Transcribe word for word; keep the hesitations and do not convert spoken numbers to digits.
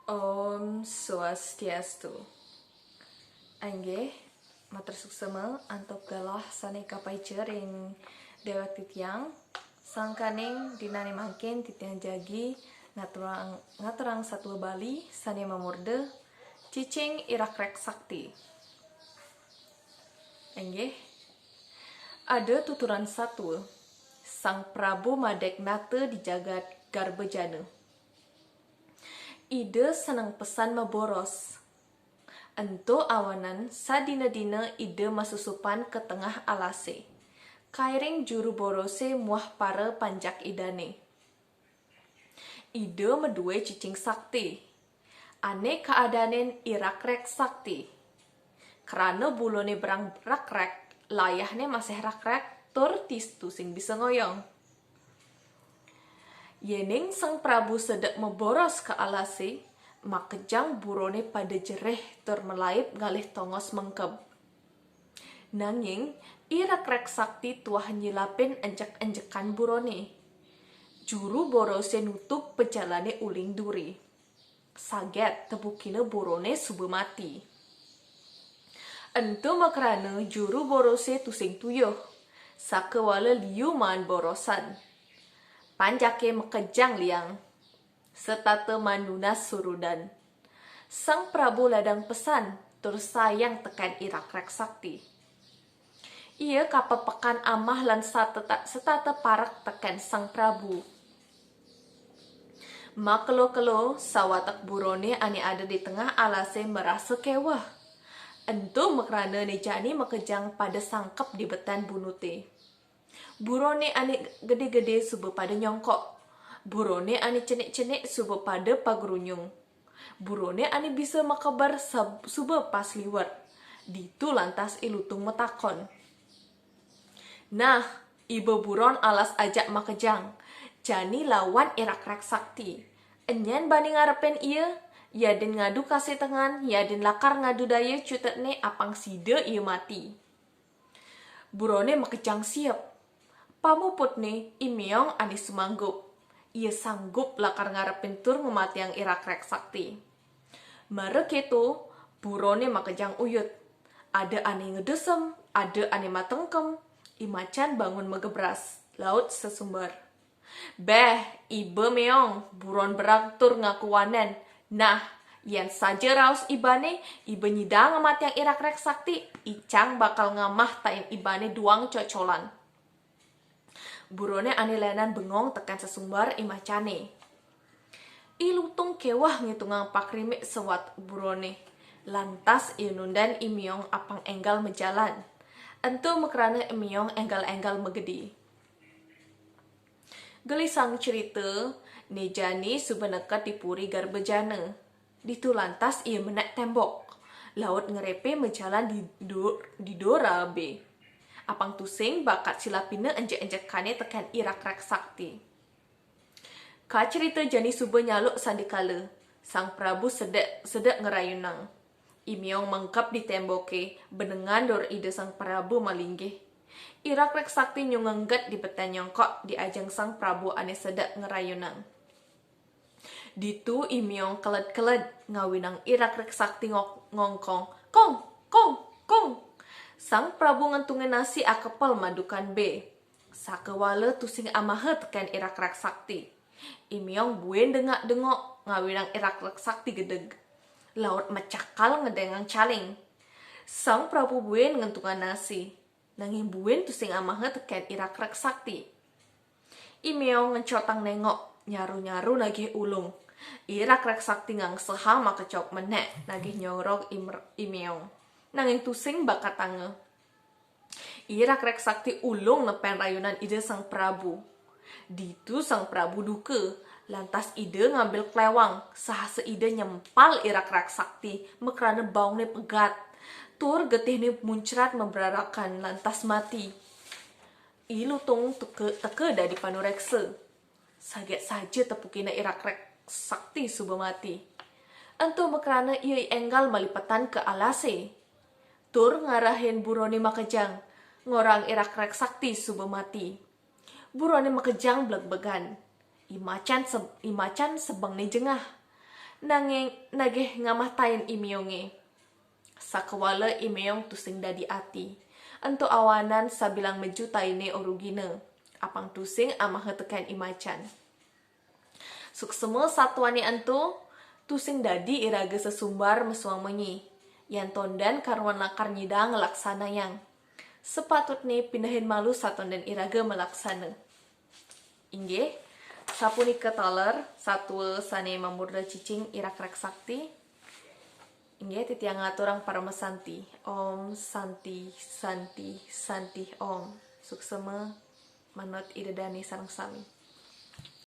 Om Swastiastu. Inggih, matur suksma antuk galah sane kapaica ring dewek titiang, sangkaning dinane mangkin titiang jagi ngaturang, ngaturang satua Bali sane mamurda Cicing Irak-rek Sakti. Inggih, ada tuturan satua, Sang Prabu madeg nata di jagat Garbajana. Ida seneng pesan maboros. Ento awanan sadina-dina Ida masusupan ka tengah alase. Kairing juru borose muah para panjak Idane. Ida madue cicing sakti. Ane kaadanin Irak-rek Sakti. Krana bulane berang rakrek, layahne masih rakrek, tur tis tusing bisa ngoyong. Yening Sang Prabu sedek maboros ka alase, makejang burone pada jerih tur malaib ngalih tongos mengkeb. Nanging, Irak-rek Sakti tuah nyilapin enjek-enjekan burone. Juru borose nutug pejalane uling duri. Saget tebukina burone suba mati. Ento makrana juru borose tusing tuyuh, sakawala liu maan borosan. Panjake makejang liang, setata maan nunas surudan. Sang Prabu ladang pesan tur sayang teken Irak-rek Sakti. Ia kapepekan amah lan sateta-, setata parek teken Sang Prabu. Makelo-kelo, sawatek burone ane ada di tengah alase marasa keweh. Ento makrana ne jani makejang pada sangkep di betan bunute. Burone ane gede-gede suba pada nyongkok. Burone ane cenik-cenik suba pada pagrunyung. Burone ane bisa makeber sab-, suba pas liwet. Ditu lantas I Lutung matakon. Nah, iba buron alas ajak makejang. Jani lawan Irak-rek Sakti. Enyen bani ngarepin ia, yadin ngadu kasih tengan, yadin lakar ngadu daya cutetne apang sida ia mati. Burone makejang siep. Pamuputne I Meong ane sumanggup. Ia sanggup lakar ngarepin tur ngamatiang Irak-rek Sakti. Mara keto, burone makejang uyut. Ada ane ngedesem, ada ane matengkem, imacan bangun magebras, laut sesumber. Beh, iba Meong, buron berag tur ngaku wanen. Nah, yen saja raos ibane, iba nyidang ngamatiang Irak-rek Sakti, icang bakal ngamah tain ibane duang cocolan. Burone ane lenan bengong teken sesumber imacane. I Lutung keweh ngitungang pakrimik sawat burone. Lantas ia nunden I Meong apang enggal majalan. Ento makrana I Meong enggal-enggal magedi. Gelisang cerita, ne jani suba neked di Puri Garbajana. Ditu lantas ia menek tembok, laut ngerepe majalan di do-, di dorabe. Apang tusing bakat silapina enjek-enjekane teken Irak-rek Sakti. Kacerita jani suba nyaluk sandikala, Sang Prabu sedek-sedek ngrayunang. I Meong mengkep di temboke, benengan dur Ida Sang Prabu malinggih. Irak-rek Sakti nyungengget di betan nyongkok di ajeng Sang Prabu ane sedek ngrayunang. Ditu I Meong keled-keled ngawinang Irak-rek Sakti ngok-, ngongkong, "Kong, kong, kong." Sang Prabu ngentungin nasi akepel madukan be. Sakawala tusing amaha teken Irak-rek Sakti. I Meong buin dengak-dengok ngawinang Irak-rek Sakti gedeg. Laut macakal ngedengang caling. Sang Prabu buin ngentungan nasi. Nanging buin tusing amaha teken Irak-rek Sakti. I Meong ngencotang nengok, nyaru-nyaru nagih ulung. Irak-rek Sakti ngangseha makecok menek nagih nyorog I Mer-, I Meong. Nanging tusing bakatanga. Irak-rek Sakti ulung nepen rayunan Ida Sang Prabu. Ditu Sang Prabu duka, lantas Ida ngambil klewang, sahasa Ida nyempal Irak-rek Sakti, makrana baongne pegat. Tur getihne muncrat mabrarakan, lantas mati. I Lutung teka, teka dadi panureksa. Saget saja tepukina Irak-rek Sakti suba mati. Ento makrana ia enggal malipetan ka alase. Tur ngarahin burone makejang, ngorang Irak-rek Sakti suba mati. Burone makejang blegbegan. Imacan se-, imacan sebengne jengah. Nanging nagih ngamahtain i méongé. Sakéwala i méong tusing dadi ati. Ento awanan sabilang maju tainé orugina. Apang tusing amaha tekén i macan. Suksma satuané ento, tusing dadi iraga sesumbar mesuang menyi. Yan tondan karuan lakar nyidang nglaksanayang. Sapatutné pindahin malu satondan iraga malaksana. Inggih, sapunika taler satua sané mamurda cicing i rakrak sakti. Inggih, titiang ngaturang paramasanti. Om Santi, Santi, Santi Om. Suksma manut Ida Dané sareng sami.